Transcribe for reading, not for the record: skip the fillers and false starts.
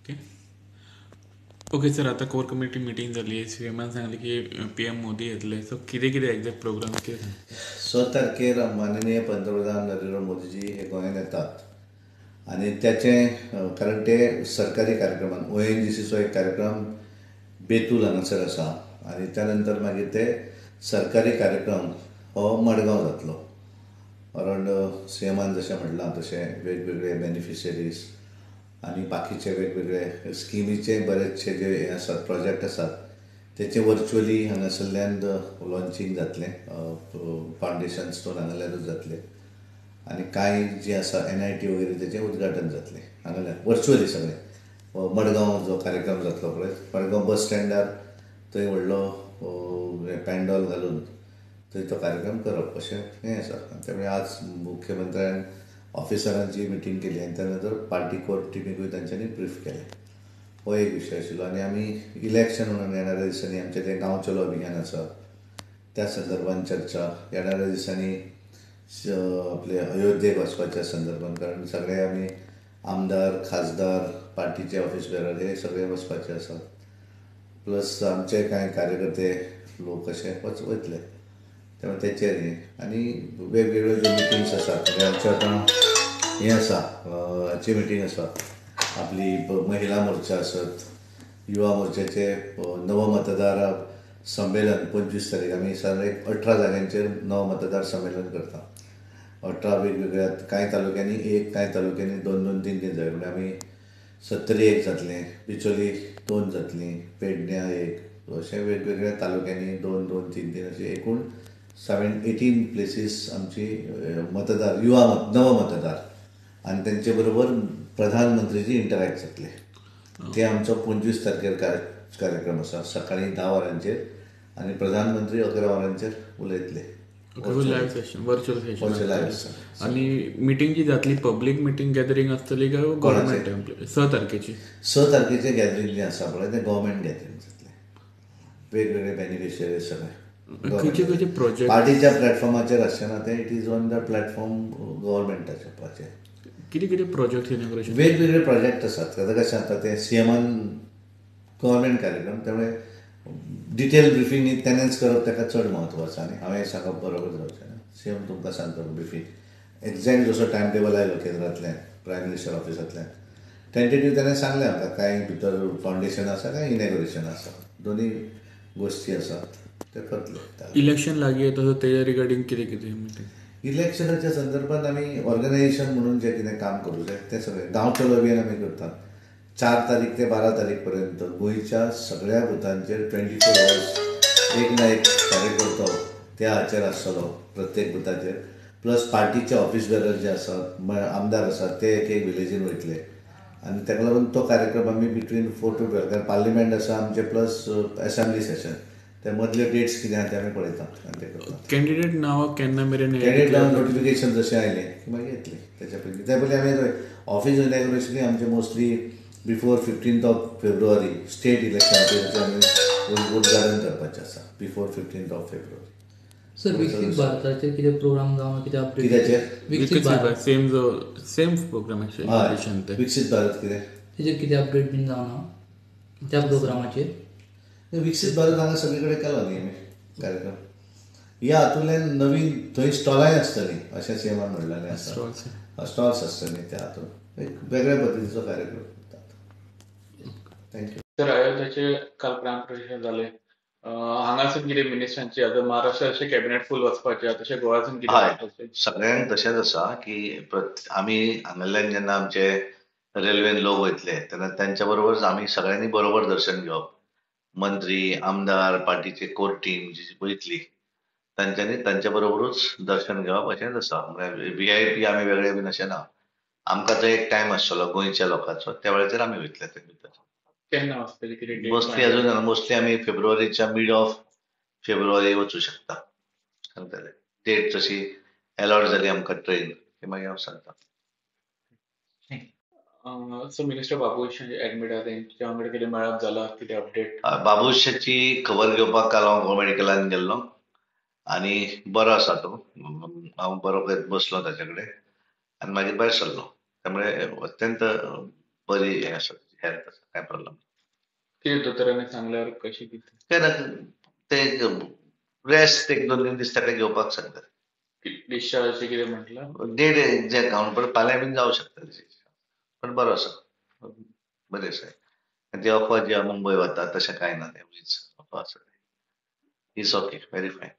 Okay okay sir, आतां कोर committee meeting जाली, सीएमान सांगलें की पीएम मोदी येतले, सो कितें कितें एग्जॅक्ट प्रोग्राम कितें? 6 तारखेर माननीय पंतप्रधान नरेंद्र मोदीजी हे गोंयांत येतात आनी त्याचें कारण ते सरकारी कार्यक्रमान ONGCचो एक कार्यक्रम बेतूल हांगासर आसा आनी त्या नंतर मागीर ते सरकारी कार्यक्रम हो मडगांव जातलो. अरावंड सीएमान जशें म्हणलां तशें वेगवेगळे बेनिफिशरीज आनी बाकीचे वेगवेगळे स्किमीचे बरेचशे जे हे आसात प्रोजेक्ट आसात तेचे वर्च्युअली हांगासरल्यान लॉन्चींग जातलें, फावंडेशन स्टोन हांगासरल्यानूच जातलें आनी कांय जी आसा NIT वगैरे तेचें उद्घाटन जातलें हांगासरल्यान वर्च्युअली सगळें. मडगांव जो कार्यक्रम जातलो पळय मडगांव बस स्टँडार थंय व्हडलो पॅन्डॉल घालून थंय तो कार्यक्रम करप अशें हें आसा. आनी त्यामुळे आज मुख्यमंत्र्यान ऑफिसरांची मिटींग केली आनी त्या नंतर पार्टी कोर टिमीकूय तांच्यांनी ब्रीफ केलें. हो एक विशय आशिल्लो. आनी आमी इलेक्शन म्हणून येणाऱ्या दिसांनी आमचें तें गांव चलो अभियान आसा त्या संदर्भान चर्चा, येणाऱ्या दिसांनी आपले अयोध्येक वचपाच्या संदर्भान, कारण सगळे आमी आमदार खासदार पार्टीचे ऑफिस बेरर हे सगळे वचपाचे आसात, प्लस आमचे कांय कार्यकर्ते लोक अशे वयतले, त्यामुळे तेचेर हें आनी वेगवेगळ्यो ज्यो मिटिंग्स आसात म्हणजे आमचें आतां हें आसा हाची मिटींग आसा आपली महिला मोर्चा आसत, युवा मोर्चाचे नवमतदार संमेलन 25 तारीख आमी सादारण एक 18 जाग्यांचेर नवमतदार संमेलन करता. 18 वेगवेगळ्या कांय तालुक्यांनी एक, कांय तालुक्यांनी 2 2 3 3 जागे, म्हणजे आमी सत्तरी 1 जातलें, बिचोली 2 जातलीं, पेडण्यां 1, अशें वेगवेगळ्या तालुक्यांनी 2 2 3 3 अशें एकूण 7-18 प्लेसीस आमची मतदार युवा नवमतदार आनी तेंचे बरोबर प्रधानमंत्रीजी इंटरॅक्ट जातले. ते आमचो 25 तारखेर कार्यक्रम आसा सकाळीं 10 वरांचेर आनी प्रधानमंत्री 11 वरांचेर उलयतले. Live Seshan, virtual Seshan. आनी मिटींग जी जातली पब्लीक मिटींग गॅदरींग आसतली काय गव्हर्मेंट? 6 तारखेची 6 तारखेचें गॅदरींग जें आसा पळय तें गव्हर्मेंट गॅदरींग जातलें, वेगवेगळे बेनिफिशरीज सगळे खंयचे खंयचे प्रोजेक्ट पार्टीच्या प्लॅटफॉर्माचेर आसचें ना तें, it is on the platform गव्हर्मेंटाचें. कितें कितें प्रोजेक्ट इनॉग्रेशन? वेगवेगळे प्रोजेक्ट आसात. आतां कशें आतां तें सीएमान गव्हर्मेंट कार्यक्रम त्यामुळे डिटेल ब्रिफींग तेणेच करप ताका चड म्हत्व आसा आनी हांवें सांगप बरोबर जावचें ना. सीएम तुमकां सांगतलो ब्रिफींग एक्झॅक्ट जसो टायम टेबल आयलो केंद्रांतल्यान प्रायम मिनिस्टर ऑफिसांतल्यान टेंटेटीव तेणें सांगलें आमकां कांय भितर फावंडेशन आसा कांय इनॉग्रेशन आसा, दोनूय गोश्टी आसात ते करतले. इलेक्शन लागीं येता सो तेज्या रिगार्डींग कितें कितें? इलेक्शनाच्या संदर्भात आमी ऑर्गनायझेशन म्हणून जें कितें काम करूं जाय तें सगळें गांव चलो अभियान आमी करतात. 4 तारीख ते 12 तारीख पर्यंत गोंयच्या सगळ्या बुथांचेर 24 आवर्स एक ना एक कार्यकर्तो त्या हाचेर आसतलो प्रत्येक बुथाचेर, प्लस पार्टीचे ऑफिस बेरर जे आसात आमदार आसात ते एक एक विलेजीन वयतले आनी ताका लागून तो कार्यक्रम आमी बिटवीन 4 to 12, कारण पार्लिमेंट आसा आमचें प्लस एसेंब्ली सेशन, ते मदल्यो डेट्स कितें आहा ते आमी पळयतात आनी ते करतात. कॅन्डिडेट नांवां केन्ना मेरेन? कॅन्डिडेट नांव नोटिफिकेशन जशें आयलें की मागीर येतलें तेच्या पयलीं. त्या पयलीं आमी ऑफिस इनॉग्रेशनूय आमचें mostly before 15th of February state election ऑफिसाचें आमी उद्घाटन करपाचें आसा before 15th of February. Sir, विकसीत भारताचेर कितें प्रोग्राम जावन कितें अपडेट? कित्याचेर? विकसीत भारत सेम जो सेम प्रोग्राम हय, विकसीत भारत कितें तेजेर कितें अपडेट बीन जावना त्या प्रोग्रामाचेर? विकसीत भारत हांगा सगळे कडेन केलो न्ही आमी कार्यक्रम. ह्या हातूंतल्यान नवीन थंय स्टॉलांय आसतलीं अशें सीएमान म्हणलेलें आसा, स्टॉल्स आसतलीं त्या हातूंत एक वेगळ्या पद्दतीचो कार्यक्रम करतात. Thank you. Sir, अयोध्याचे काल प्राणप्रतिष्ठा जालें, हांगासून कितें मिनिस्टरांची आतां महाराष्ट्राचे कॅबिनेट फूल वचपाचें तशें गोवासून कितें? सगळ्यांक तशेंच आसा की आमी हांगासरल्यान जेन्ना आमचे रेल्वेन लोक वयतले तेन्ना तेंच्या बरोबरच आमी सगळ्यांनी बरोबर दर्शन घेवप, मंत्री आमदार पार्टीचे कोर टीम जी वयतली तांच्यांनी तांच्या बरोबरूच दर्शन घेवप अशेंच आसा. म्हळ्यार VIP आमी वेगळे बीन अशें ना, आमकां तो एक टायम आसतलो गोंयच्या लोकांचो त्या वेळाचेर आमी वयतले ते भितर. केन्ना वचतले कितें? मोस्टली अजून मोस्टली आमी फेब्रुवारीच्या मिड ऑफ फेब्रुवारी वचूं शकता, सांगतले डेट जशी अलॉट जाली आमकां ट्रेन की मागीर हांव सांगता. सो मिनिस्टर बाबूश एडमीट आसा तेंच्या वांगडा कितें मेळप जाला, कितें अपडेट? बाबूशाची खबर घेवपाक काल हांव गोवा मेडिकलान गेल्लो आनी बरो आसा तो, हांव बरो बसलो ताचे कडेन आनी मागीर भायर सरलो, त्यामुळे अत्यंत बरी हें आसा, हेल्थ आसा, कांय प्रॉब्लम. कितें दोतोरांनी सांगल्यार कशें कितें? काय ना, ते रेस्ट एक 2-3 दीस ताका घेवपाक सांगतात. डिस्चार्ज अशें कितें म्हटलां? डेट एक्झॅक्ट हांव, पण फाल्यां बीन जावं शकता, पण बरो आसा, बरें आसा. आनी ती अफवा जी मुंबय वता तशें कांय ना, तें अफवा आसा. Is okay, very fine.